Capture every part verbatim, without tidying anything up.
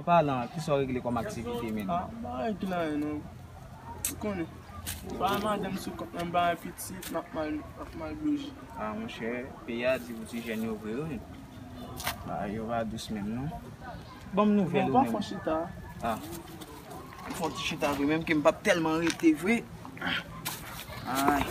Palan, kisa w regle kòm aktivite menm? Ah, m pa regle anyen non. Ou konnen. M pa madanm sou kont mwen, m pa gen pitit, m ap mal, m ap mal bouji. Ah, monchè, peyi a di pou ti jèn yo vre, wi. Bagay yo pa dous menm, non. Ban m nouvèl ou menm. Bon, pa fò chita. Ah. Fò ti chita vre, menm ke m p ap tèlman rete vre. Ay.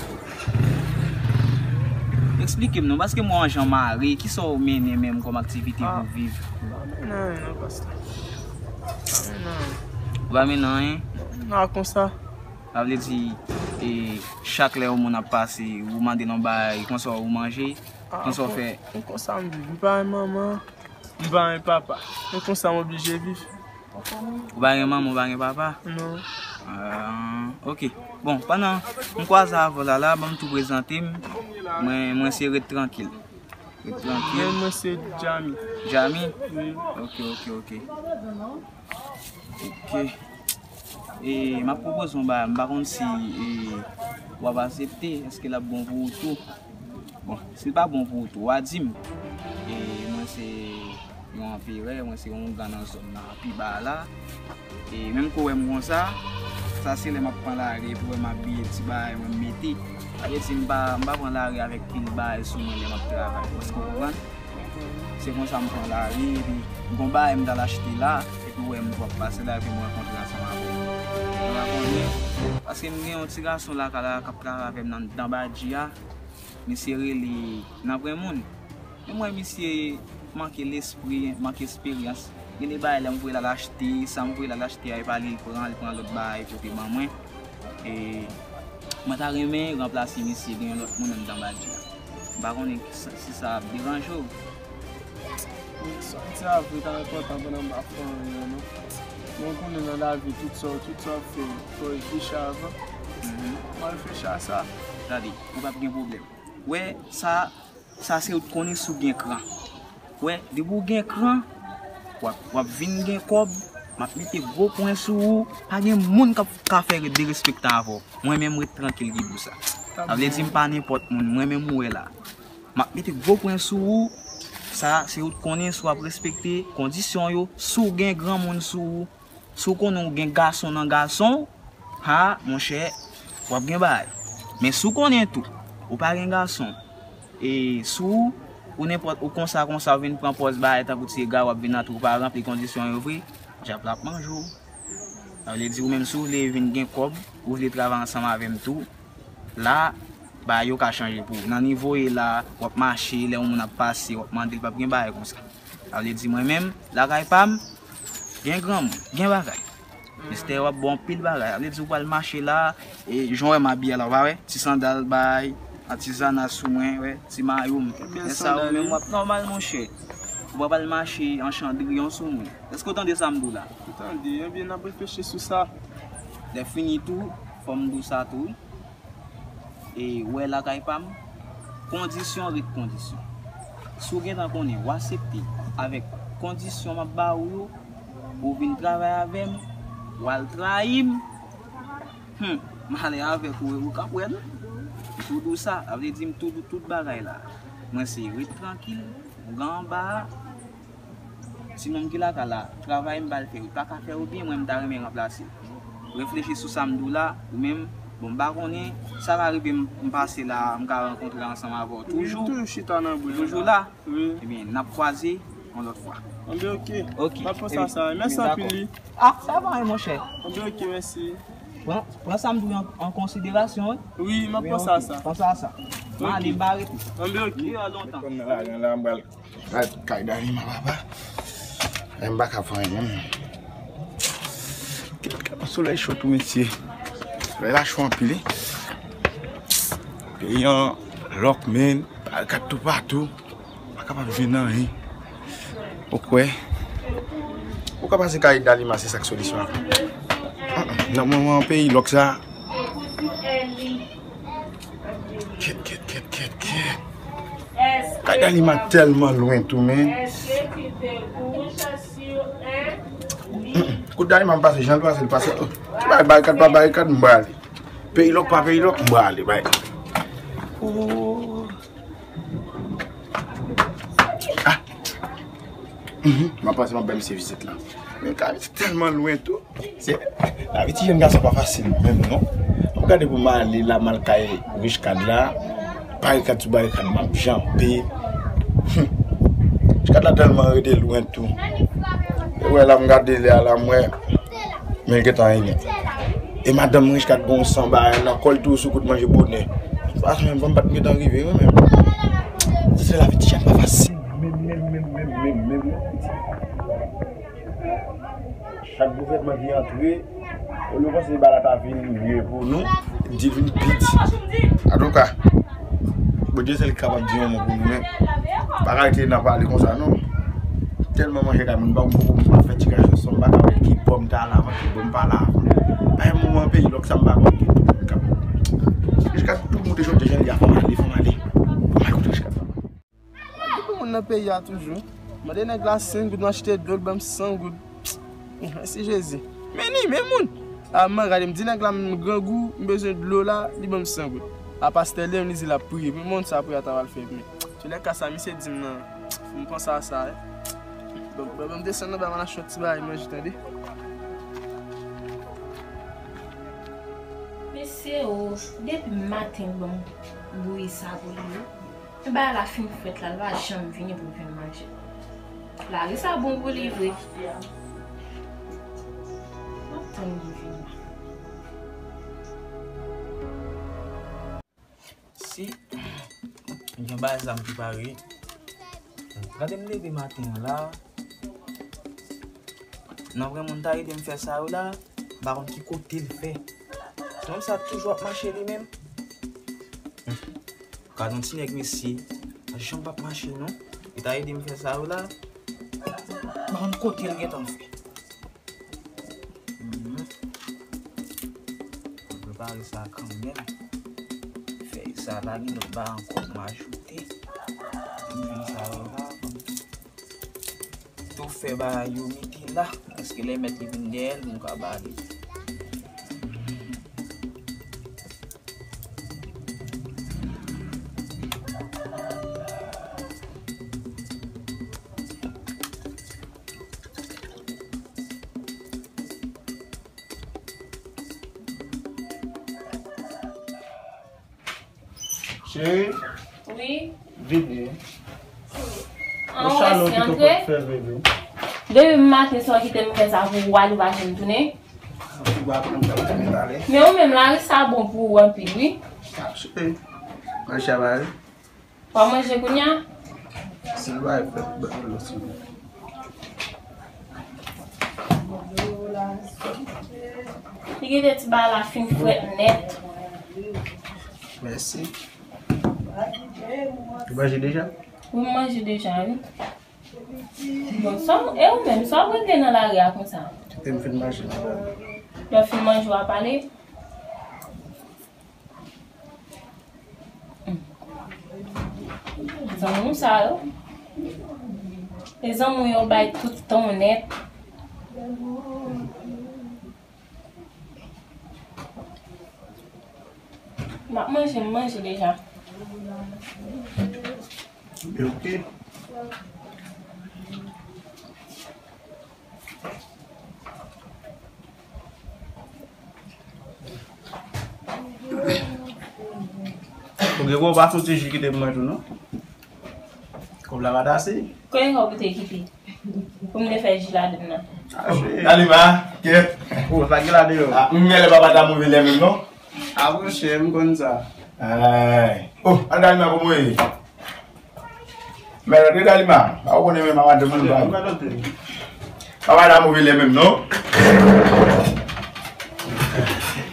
Eksplike m non, paske m wè w an jan mare, kisa w mennen menm kòm aktivite pou viv? Ah, m pa mennen anyen non, pastè. M pa mennen anyen. Ou pa mennen anyen? Non, konsa. Sa vle di, e, chak lè yon moun ap pase, ou mande l yon bagay, konsa ou manje, konsa ou fè. Ah, kon, konsa m viv. M pa gen manman, m pa gen papa. Men konsa m oblije viv. Ou pa gen manman, ou pa gen papa? Non. Ah, ok. Bon, pandan m kwaze avè w la, la, ban m tou prezante m. Mwen, mwen se Ret Trankil. Ret Trankil. Men mwen se Jami. Jami? Wi. Ok, ok, ok. Ok. E, m ap pwopoze yon bagay, m pa konn si, e, w ap aksepte, èske l ap bon pou ou tou? Bon, si l pa bon pou ou tou, w a di m. E, mwen se yon anperè, mwen se yon ougan nan zòn nan, pi ba la. E, menm ke w wè m konsa, sa se lè m ap pran lari, epi w wè m abiye ti bagay, mwen m mete. Sa vle di m pa, m pa pran lari avèk pil bagay sou mwen lè m ap travay, èske w konprann? Se konsa m pran lari, epi m gon bagay m t al achte la, epi w wè m t ap pase la, epi m rankontre ansanm avè w. Ou pa konnen, paske m gen yon ti gason lakay la k ap travay avè m nan, nan badji a, misye rele Nanpwen Moun. Men m wè misye manke lespri, manke esperyans. Gen de bagay lè m voye l al achte, sa m voye l al achte a, e pa li l pran, li pran lòt bagay pote ban mwen. E mwen ta renmen ranplase misye, gen yon lòt moun anndan badji a. M pa konnen si sa, si sa ap deranje w. Sa w di a vre, ta enpòtan pandan m pa fè anyen non. Men w konnen nan lavi, tout sa, tout sa w ap fè, fò w reflechi avan. Mhm. Mwen reflechi a sa. Gade, ou p ap gen pwoblèm. Wè, sa, sa se ou t konnen si w gen kran. Wè, depi w gen kran, w ap, w ap vin gen kòb, m ap mete gwo pwen sou ou, pa gen moun k ap ka fè derespektan avè w. Mwen menm Ret Trankil ki di w sa. Sa vle di m pa nenpòt moun, mwen menm ou wè la. M ap mete gwo pwen sou ou, sa se ou t konnen si w ap respekte kondisyon yo, si w gen granmoun sou ou, si w konnen w gen gason nan gason w, ha, monchè, w ap gen bagay. Men si w konnen tou, ou pa gen gason, e si w, ou nenpòt, ou konsa, konsa, w vin pran pòz bagay tankou ti ega, w ap vin antre, ou pa ranpli kondisyon yo vre, dyab la ap manje w. Sa vle di ou menm si w vle vin gen kòb, ou vle travay ansanm avè m tou, la, bagay yo ka chanje pou ou. Nan nivo w ye la, w ap mache, lè yon moun ap pase, w ap mande l, p ap gen bagay konsa. Sa vle di mwen menm, lakay pa m, gen granmoun, gen bagay. Mistè w ap bon anpil bagay. Sa vle di ou pral mache la, e jan w wè m abiye la, w pa wè? Ti sandal bay, atizana sou mwen, wè, ti mayo m. Men sa ou menm w ap nòmal monchè. Ou pa pral mache an chandriyon sou moun. Èske w tande sa m di w la? M tande, ebyen n ap reflechi sou sa. Lè fini tou, fò m di w sa tou wi. E wè lakay pa m, kondisyon ret kondisyon. Si w gentan konnen, w aksepte avèk kondisyon m ap ba ou yo, ou vin travay avè m, w al trayi m, hmm, m ale avèk ou, ou k ap wè l. M tou di w sa, sa vle di m tou di w tout bagay la. Mwen se ret trankil, ougan anba a. Timoun ki lakay la, travay m ba l fè, li pa ka fè ou byen, mwen m ta renmen ranplase l. Reflechi sou sa m di w la, ou menm, bon, m pa konnen, sa ka rive m, m pase la, m ka rankontre ansanm avè w toujou. Toujou chita nan bwen. Toujou la. Wi. Ebyen, n ap kwaze yon lòt fwa. Anben, ok. Ok. M ap panse a sa. Mèsi anpil, wi. Ah, sa va, monchè. Anben, ok, mèsi. Pran, pran sa m di w an, an konsiderasyon, wi. Wi, m ap panse a sa. Panse a sa. M ale, m pa rete. Anben, ok. Wi, a lontan. Mwen konn nan lajan la, m pral Kay Dalima, papa. Ay, m pa ka fè anyen menm. Kèt, kèt, solèy cho tou, mesye. Solèy la cho anpil, wi. Peyi an lòk, men, barikat toupatou. Pa kapab jwenn anyen. Ou kwè? Ou ka pase Kay Dalima, se sa k solisyon an. Nan moman peyi lòk sa. Kèt, kèt, kèt, kèt, kèt. Kay Dalima tèlman lwen tou, men. Kout Dalima m pase, jan l pase, l pase. Ti bay barikad pa barikad, m prale. Peyi lòk pa peyi lòk, m prale, bay. Oh. Ah. Mhm. M ap pase, m ap bay misye vizit la. Men Kayis tèlman lwen tou. Se, lavi ti jèn gason pa fasil menm non. Ap gade pou m ale la, m al kay Richcard la. Barikad sou barikad, m ap janbe. Richcard la tèlman rete lwen tou. E wè la, m gade lè a la, m wè. Men gentan rive. E madanm Richcard gon san bagay nan kò l tou sou kout manje bonè. Paske menm fanm pa t gentan rive wi menm. Se lavi ti jèn pa fasil. Menm, menm, menm, menm, menm, menm. Chak gouvènman ki antre, olye w panse bagay la ta vin mye pou nou, li vin pi di. Antouka, Bondye sèl ki kapab di yon mo pou nou, men pa ka rete nan pale konsa non. Tèlman manje ka moun pa m poko m pa fè ti kach sou m pa ka wè ki bò m ta la avan, ki bò m pa la avan. Pa yon moman peyi lòk sa m pa konn ki bò m ka. Jiska tou moute chante jan li a fò m ale, fò m ale. Fò m ale kote jiska. Gen moun nan peyi a toujou. Mande nèg la senk goud, m achte dlo, l ban m san goud. Mèsi Jezi. Men li, men moun. A, m gade, m di nèg la, m grangou, m bezwen dlo la, li ban m san goud. A pastè Leonidy la priye, men moun sa priye a ta pral fè, men. Toulèka sa, misye di m nan, m panse a sa, wi. Bon, bon, bon, m desann anba, m al achte yon ti bagay manje, tande. Mesye o, depi maten l ban m bouyi sa pou li yo. Bagay la fin frèt la, l pa janm vini pou l vin manje. Lari sa bon pou li vre. M ap tann li vini. Si gen bagay sa m prepare. Gade m leve maten an la. Nan vrè moun ta ede m fè sa yo la, m pa konn ki kote l fè. Moun sa toujou ap mache li menm. Gade yon ti nèg mesye, pa janm p ap mache non. Li ta ede m fè sa yo la, m pa konn kote l gentan fè. Mhm. Prepare sa kanmenm. Fèy sa la gen lòt bagay ankò pou m ajoute. M fè sa yo la. Tou fè bagay yo mete la, paske lè mèt li vin dèyè l, nou ka ba li. Cheri. Wi. Vini. An, ou resi antre? Depi maten sa w kite m fè sa pou ou ale, ou pa janm tounen. Men ou menm, lari sa bon pou ou anpil, wi. Cheri. Manje a pare. W ap manje kounye a? Si l pa fèt, ban m lòt sou. Li kite ti bagay la fin frèt nèt. Mèsi. Ou manje deja? Wi, m manje deja, wi. Bon, sa, e ou menm, sa w ap regle nan lari a konsa? Kite m fin manje deja. Lè w fin manje, w ap ale? Zanmi w sa yo, e zanmi w yo bay tout tan w nèt. M ap manje, m manje deja. Ok. Ok, bon, pa soti ji kite pou mwen tou, non? Kòb la pa t ase? Kote kòb ou te kite? Pou m te fè ji ladann nan. Dalima, kèt. Oh, sa gen la deyò. Ah, m gen lè papa ta move lè menm, non? Ah, monchè, m konn sa. Ay. Oh, an Dalima, kòman w ye? Men, antre Dalima, pa ou konnen men madanm nan ba. Papa ta move lè menm, non?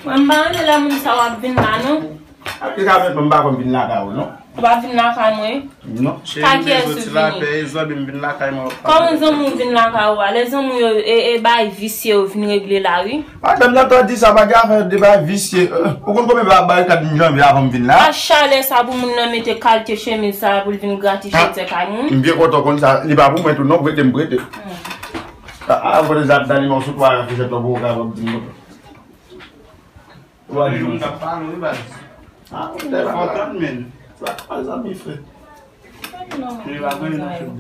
Mwen, m pa renmen lè moun sa w ap vin la, non. Apre sa, fèt, m pa konn vin lakay ou, non. Ou pa vin lakay mwen? Non. Cheri, m bezwen ti lapè, e zanmi m vin lakay mwen. Kòman zanmi w vin lakay ou a? Lè zanmi w yo, e, e bay visye yo vin regle la, wi. Madanm nan ta di sa, pa gen afè de bay visye. Euh, ou konn konbyen ba-, barikad m janbe avan m vin la? A chalè sa pou moun nan mete kalite chemiz sa pou l vin gratiche tèt a moun. M byen kontan konn sa, li pa pou mwen tou non, prete m prete. Hmm. A, a, kote zat Dalima sou twa, fouchèt la pou ou ka di m kontan. Ou pa di moun k ap pale, wi, baz. Ah, ou fò tann, men. Sa pa zanmi, frè. Li pa gen nan chòt.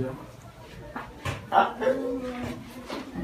Ah.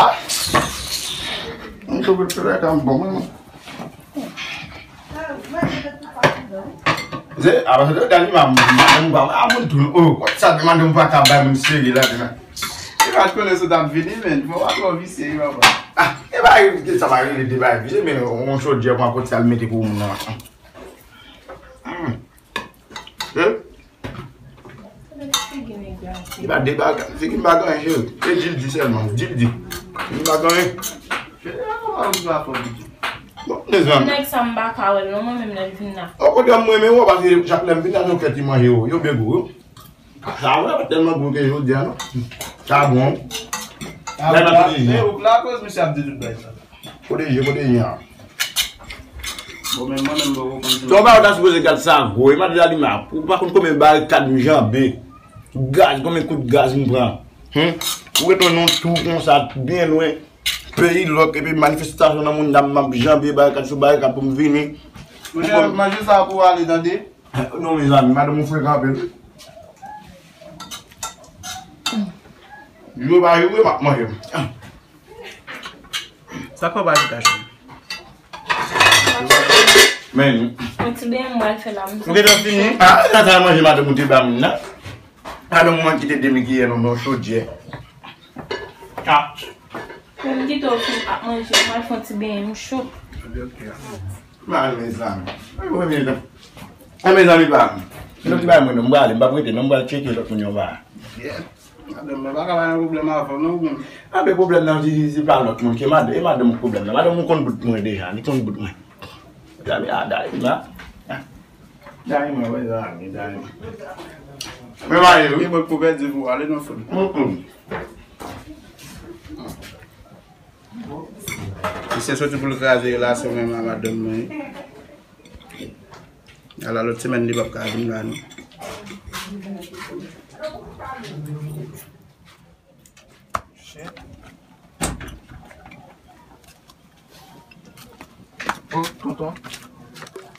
a. Mwen tou pou fè tan bon, mwen. Se, apa se te dali, madanm, madanm pa, a moun tou, oh, sa te madanm pa ka bay moun seri la, la. E pa konnen si w t ap vini, men, fò w pa twò visye, wi, papa. Ah, e pa, sa pa rele de bay visye, men yon chodyè pran kote sa l mete pou moun nan. Hmm. Eh? Li pa de bagay, figi m pa gen anyen, cheri. E di l di sèlman, di l di. Li pa gen anyen. Bon, mezanmi. Nèg sa m pa ka wè l non, mwen menm lè l vin la. Okontrè, m renmen w, paske chak lè m vin la, se yon kèt li manje yo, yo byen gou, wi. Sa vre, pa tèlman gou ke jodi a, non. Sa bon. Lè m ap di, se ou k lakoz misye ap di tout bagay sa. Kote je, kote je a? Bon, men mwen menm, bon, ou konn. Ton ba yo ta sipoze gad sa gwo, e madanm Alima, ou pa konn konbyen barikad m janbe. Gaz, konbyen kout gaz m pran. Hum? Ou ret nan yon tou konsa, byen lwen, peyi lòk, epi manifestasyon nan moun nan, m ap janbe barikad sou barikad pou m vini. Monchè, manje sa pou ale, tande? Non, mezanmi, madanm ou frekan anpil. Yo ba yo, m ap manje. Sa k fè w pa chita, cheri? Men. Yon ti benyen m pral fè la, m. Ou gentan fini? Ah, sa, sa manje madanm ou te ba m nan. Madanm mwen kite demi kiyè nan yon chodyè. Ah. Men m kite w fin ap manje, m pral fè yon ti benyen, m cho. Ok, ok. Mal, mezanmi. Ay, mezanmi. Ay, mezanmi, pa m. Yon ti bagay mwen, non, m pral ale, m p ap rete, non, m pral tcheke lòt moun yo ba. Yeah. Madanm mwen pa ka pa gen pwoblèm avè w non, ou menm. A, men pwoblèm nan, se, se pa lòt moun ke madanm, e madanm ou pwoblèm nan. Madanm ou konn bout mwen deja, li konn bout mwen. Dami, a, Dami, a. Dami, mwen, wè, Dami, Dami. Men mari, wi. Li mwen pou pèdi pou ale nan fon. Mm, mm. Misye soti pou l kraze relasyon menm a madanm mwen. Ala lòt semèn li p ap ka vin la non. Oh, tonton.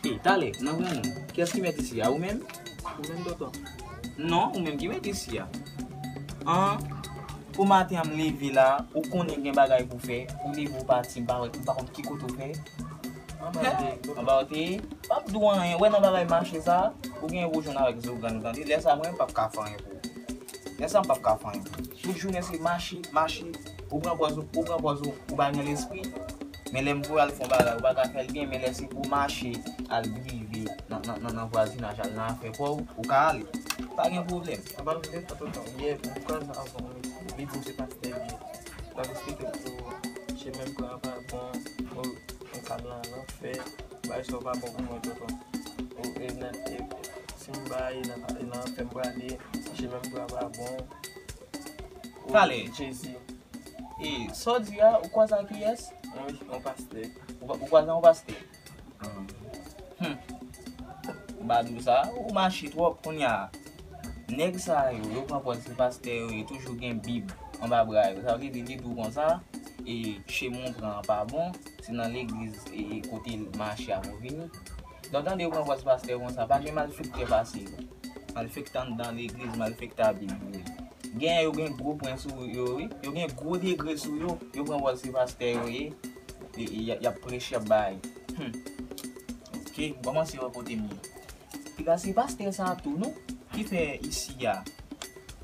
E, talè, nan gran non. Kiyès ki mèt isi a? Ou menm? Ou menm, tonton? Non, ou menm ki mèt isi a. An, pou maten an m leve la, ou konnen gen bagay pou fè, ou leve ou pati, m pa wè, m pa konn ki kote ou fè. Anba w te ye? Anba w te ye? M p ap di w anyen. Wè nan bagay mache sa, ou gen pou jwenn avèk zo grann ou tande. Lè sa mwen, m p ap ka fè anyen pou ou. Lè sa, m p ap ka fè anyen pou ou. Tout jounen se mache, mache. Ou pran pòz ou, ou pran pòz ou, ou pa gen lespri. Men lè m voye al fè yon bagay, ou pa ka fè l byen. Men lè se pou mache, al drive nan, nan, nan, nan vwazinaj, al nan afè pa w, ou ka ale. Pa gen pwoblèm. Anba m te fè tonton yè, m kwaze avan, li di m se pastè li ye. L ap esplike m tou, chemen m pran an pa bon, o, m ka nan lanfè, bagay sa yo pa bon pou mwen, tonton. O, e nan, e, e, si m bay, e nan, e nan lanfè m prale, si chemen m pran pa bon. O, talè. Jezi. E, sa w di a, ou kwaze ak kiyès? Yon, yon pastè. Ou, ou kwaze yon pastè? Hmm. M pa di w sa, ou mache twòp kounye a. Nèg sa yo, yo pran pòz se pastè yo ye, toujou gen Bib anba bra yo. Sa vle di, li di w konsa, e, chemen w pran an pa bon, se nan legliz, e, e, kote l mache a pou vini. Donk, tande yo pran pòz pastè konsa, pa gen malfektè pase yo. Malfektè anndan legliz, malfektè a Bib yo ye. Gen, yo gen gwo pwen sou yo, wi. Yo gen gwo degre sou yo. Yo pran pòz se pastè yo ye. E, e, y a, y ap preche, y ap bay. Hmm. Ok, m kòmanse wè kote m ye. Piga se pastè sa a tou, non? Ki fè isi a,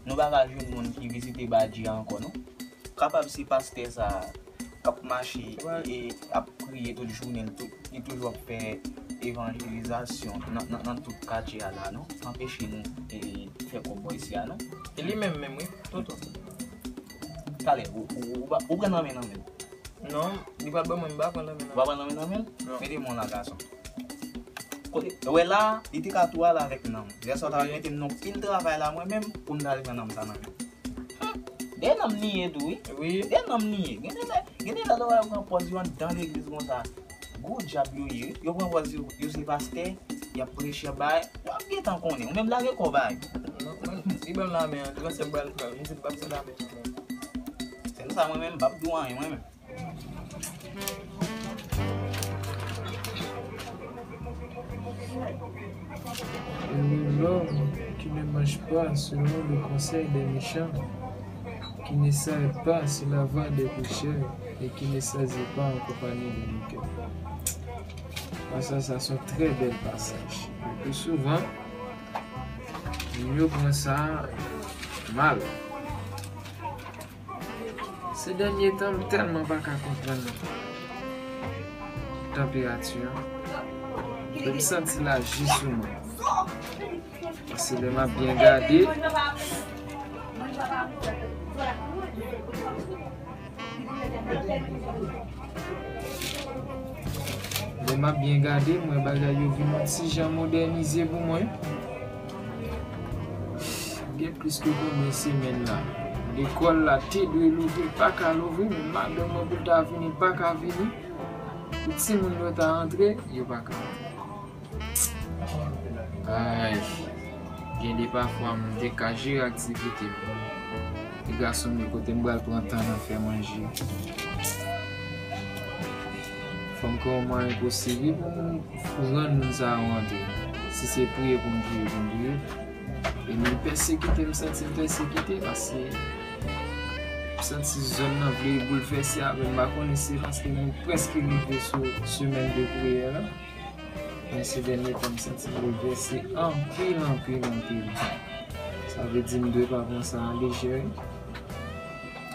nou pa ka jwenn moun ki vizite Badji a ankò, non? Kapab se pastè sa a k ap mache e ap priye tout jounen, tout, li toujou ap fè evanjelizasyon nan, nan, nan tout katye a la, non? Anpeche nou, e, fè kòb bò isi a, non? E li menm menm, wi, tonton. Talè, ou, ou, ou, ou pran nan men nan men l? Non, li pral ban mwen, m pa pran nan men nan men. Ou pa pran nan men nan men l? Non. Mete men w la, gason. Kote, wè la, li te ka tou ale avèk nanm. Lè sa w ta pral mete m nan pil travay la, mwen menm, pou m ta al pran nanm sa nan men. Hmm. De nonm li ye tou, wi. Wi. De nonm li ye. Gen de lè, gen de lè, lè w pran pòz yo anndan legliz konsa. Gwo dyab yo ye, wi. Yo pran pòz yo, yo se pastè, y ap preche, bay. W ap gentan konnen. Ou menm lage kò bay. Non, mwen, li ban m lamen an, li panse m pral pran l. M di l pa p se lamen non, mwen. Se sa, mwen menm, m p ap di w anyen, mwen menm. L'homme qui ne marche pas selon le conseil des méchants, qui ne s'arrête pas sur la voie des pécheurs et qui ne s'assied pas en compagnie des moqueurs. Pasaj sa se yon trè bèl pasaj. Le pli souvan, moun yo pran sa mal. Ces dènye tan, m tèlman pa ka konprann tanperati an. Epi m santi l aji sou mwen. Paske lè m ap byen gade, lè m ap byen gade, m wè bagay yo vin yon ti jan modènize pou mwen. Gen plis ke konbyen semèn la, lekòl la te dwe louvri, l pa ka louvri, men madanm mwen pou l ta vini, l pa ka vini. Pou timoun yo ta antre, yo pa ka antre. Ay, gen de pafwa m te ka jere aktivite m. E gason m yo kote m pral pran tan nan fè manje. Fò m kwè yon mwayen posib wi pou m rann moun sa yo antre. Si se priye pou m priye, pou m priye. E moun pèsekite, m santi m pèsekite paske m santi zòn nan vle boulvèse avè m. M pa konnen si se paske moun prèske rive sou semèn de priyè la. Men se dènye tan m santi m boulvèse anpil, anpil, anpil. Sa vle di m dwe pa pran sa an lejè.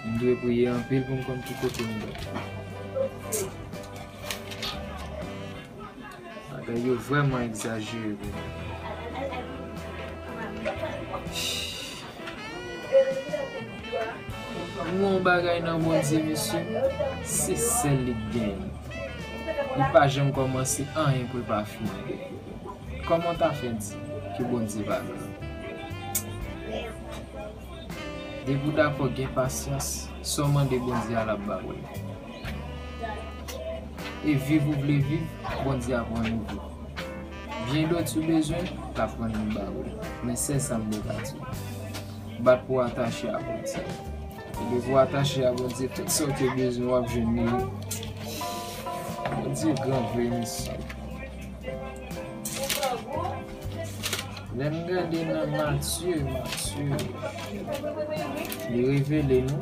M dwe priye anpil pou m konn ki kote m dwe. Bagay yo vrèman egzajere pou mwen. M wè yon bagay nan Bondye, mesye, se sèl li k genyen. Li pa janm kòmanse anyen pou l pa fini. Kòman w ta fè di ke Bondye pa vle? Depi w dakò gen pasyans, sa w mande Bondye a l ap ba w li. E viv ou vle viv, Bondye ap rann ou viv. Byen dòt ou bezwen, l ap rann li ba ou. Men sèl sa m te ka di w. Bat pou w atache a Bondye. E depi w atache a Bondye, tout sa w te bezwen, w ap jwenn li. Bondye gran vre, mesye. Lè m gade nan Matye, Matye, li revele nou,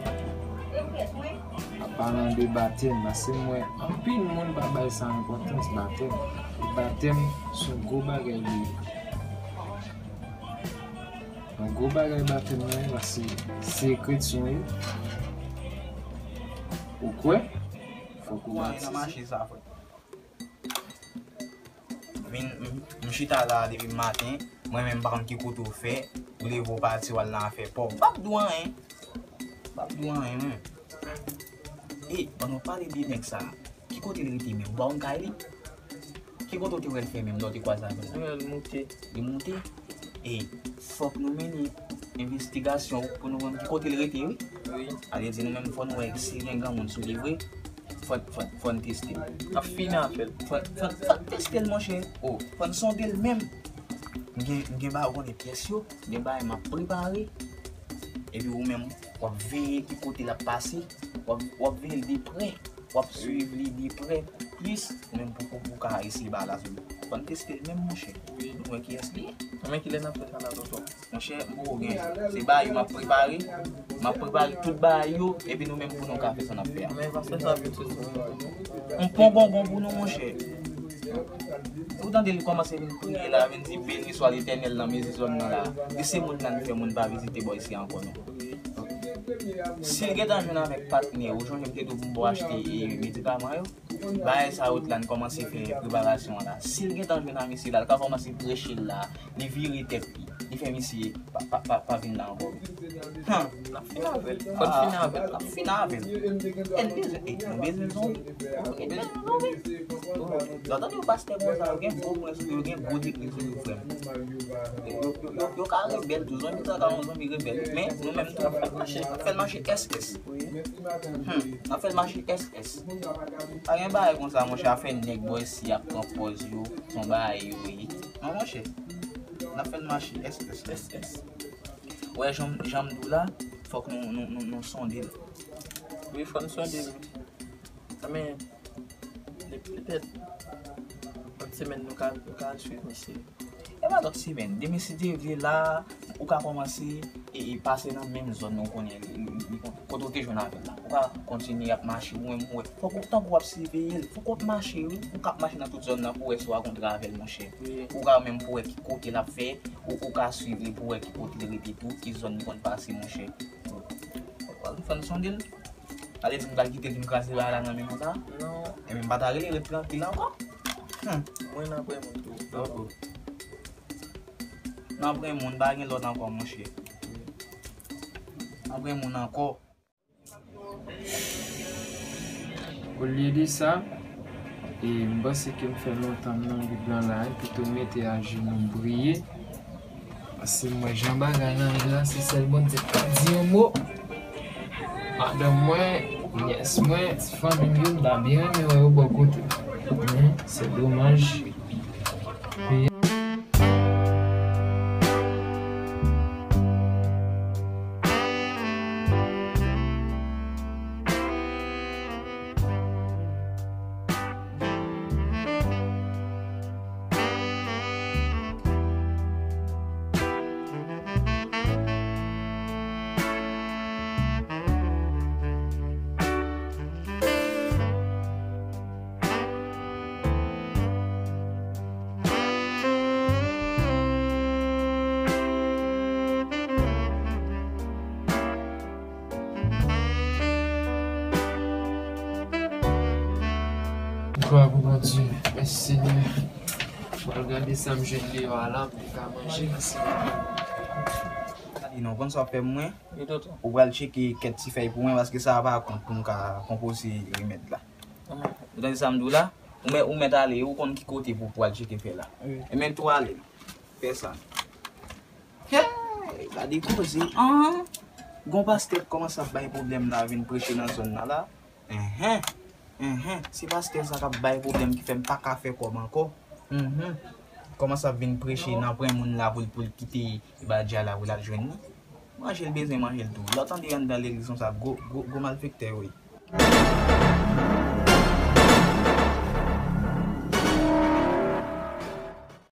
an palan de batèm, paske m wè anpil moun pa bay sa enpòtans, batèm. Batèm se yon gwo bagay li ye. Yon gwo bagay batèm nan ye, paske se kretyen w ye, ou kwè, fòk ou batize. Vin, m, m chita la depi maten, mwen menm m pa konn ki kote w fè, ou leve w pati w al nan afè pa w. M p ap di w anyen. M p ap di w anyen, mwen. E, ban nou pale de nèg sa. Ki kote l rete menm? Ou pa konn kay li? Ki kote w te wè l fè menm lè w te kwaze avè l? Mwen, l moute. Li moute? E, fòk nou mennen envestigasyon pou nou konn ki kote l rete, wi. Wi. Ale di nou menm fò nou wè si gen granmoun sou li vre. Fò, fò, fò n teste l. N ap fini avè l. Fò, fò, fò n teste l, monchè. O, fò n sonde l menm. M gen, m gen bagay, ou konnen pyès yo, gen bagay m ap prepare. Epi ou menm, w ap veye ki kote l ap pase. W ap, w ap veye l de prè. W ap swiv li de prè. Plis, ou menm pou, pou, pou ka eseye bagay la sou li. Fò n teste l menm, monchè. Wi. Nou wè kiyès li ye. Men kilè n ap fè sa la, tonton? Monchè, m poko gen. Se bagay yo m ap prepare. M ap prepare tout bagay yo, epi nou menm pou nou ka fè sa n ap fè a. Men pastè sa vin soti sou mwen. M pon bonbon pou nou, monchè. Ou tande li kòmanse vin kriye la, vin di, "Beni swa Letènèl nan mezi zòn nan la." Li se moun nan ki fè moun pa vizite bò isi a ankò, non. Si l gentan jwenn avèk patnè, ou sonje m te di w pou m ba w achte, e, medikaman yo? Bagay sa yo t la, n kòmanse fè preparasyon an la. Si l gentan jwenn a mesye la, l ka kòmanse preche l la, li vire tèt li. Li fè misye pa, pa, pa, pa vin la ankò. Han, n ap fin avè l. Fò n fin avè l. N ap fin avè l. E n bezwen, e nou bezwen zonbi. E n bezwen zonbi. Lè w tande yon pastè konsa, yo gen gwo pwen sou yo, yo gen gwo degré sou yo, frè m. Yo, yo, yo, yo ka rebèl tou, zonbi sa ka yon zonbi rebèl. Men, nou menm tou, n ap fè l mache, n ap fè l mache S S. Hmm, n ap fè l mache S S. Pa gen bagay konsa, monchè, afè nèg bò isi ap pran pòz yo, se yon bagay yo ye. Non, monchè. N ap fè l mache S S. S S. Wè, jan, jan m di w la, fòk nou, nou, nou, nou sonde l. Wi, fò n sonde l. Men, petèt, lòt semèn, nou ka, nou ka swiv misye. E pa lòt semèn. Demen, si Dye vle, la, ou ka kòmanse e, e pase nan menm zòn nan ou konnen li, li, li, li, kote w te jwenn avè l la. Ou ka kontinye ap mache, ou menm ou wè. Fòk ou, tankou w ap siveye l, fòk w ap mache, wi. Ou ka ap mache nan tout zòn nan pou w wè si w rankontre avè l, monchè. Wi. Ou ka menm pou w wè ki kote l ap fè, ou, ou ka swiv li pou w wè ki kote l rete tou, ki zòn li konn pase, monchè. Fò n sonde l. Ale di m pral kite l vin kraze bagay la nan men nou sa? Non. Ebyen, m pa ta rele ret trankil ankò. Hmm. Mwen nan pran moun tou. Oh, oh. Nan pran moun, pa gen lòt ankò, monchè. Nan pran moun ankò. Olye de sa, e m panse ke m fè lontan m nan Bib lan la, e pito m mete ajenou m priye. Paske m wè jan bagay lan ye la, se sèl Bondye k ka di yon mo. Madanm mwen, nyès mwen, ti fanmi m yo, m ta byen renmen wè yo bò kote. Men, se domaj. Glwa pou Bondye. Mèsi, Senyè. Pral gade sa m jwenn deyò a la, m te ka manje, mèsi. Gade non, konn sa w ap fè pou mwen? Ou pral tcheke kèk ti fèy pou mwen, paske sa a pa kont pou m ka konpoze remèd la. Ou tande sa m di w la? Ou mèt, ou mèt ale, ou konn ki kote pou w pral tcheke fèy la. Ebyen, tou ale. Fè sa. Hey, gade koze. An! Gon pastè k kòmanse ap bay pwoblèm la, vin preche nan zòn nan la. Enhen. Enhen. Se pastè sa k ap bay pwoblèm ki fè m pa ka fè kòb ankò. Mhm. Kòmanse ap vin preche nan pran moun la pou l, pou l kite Badja la pou l al jwenn li. Manje l bezwen manje l tou. Lè w tande anndan legliz konsa, gwo, gwo, gwo malfektè yo ye.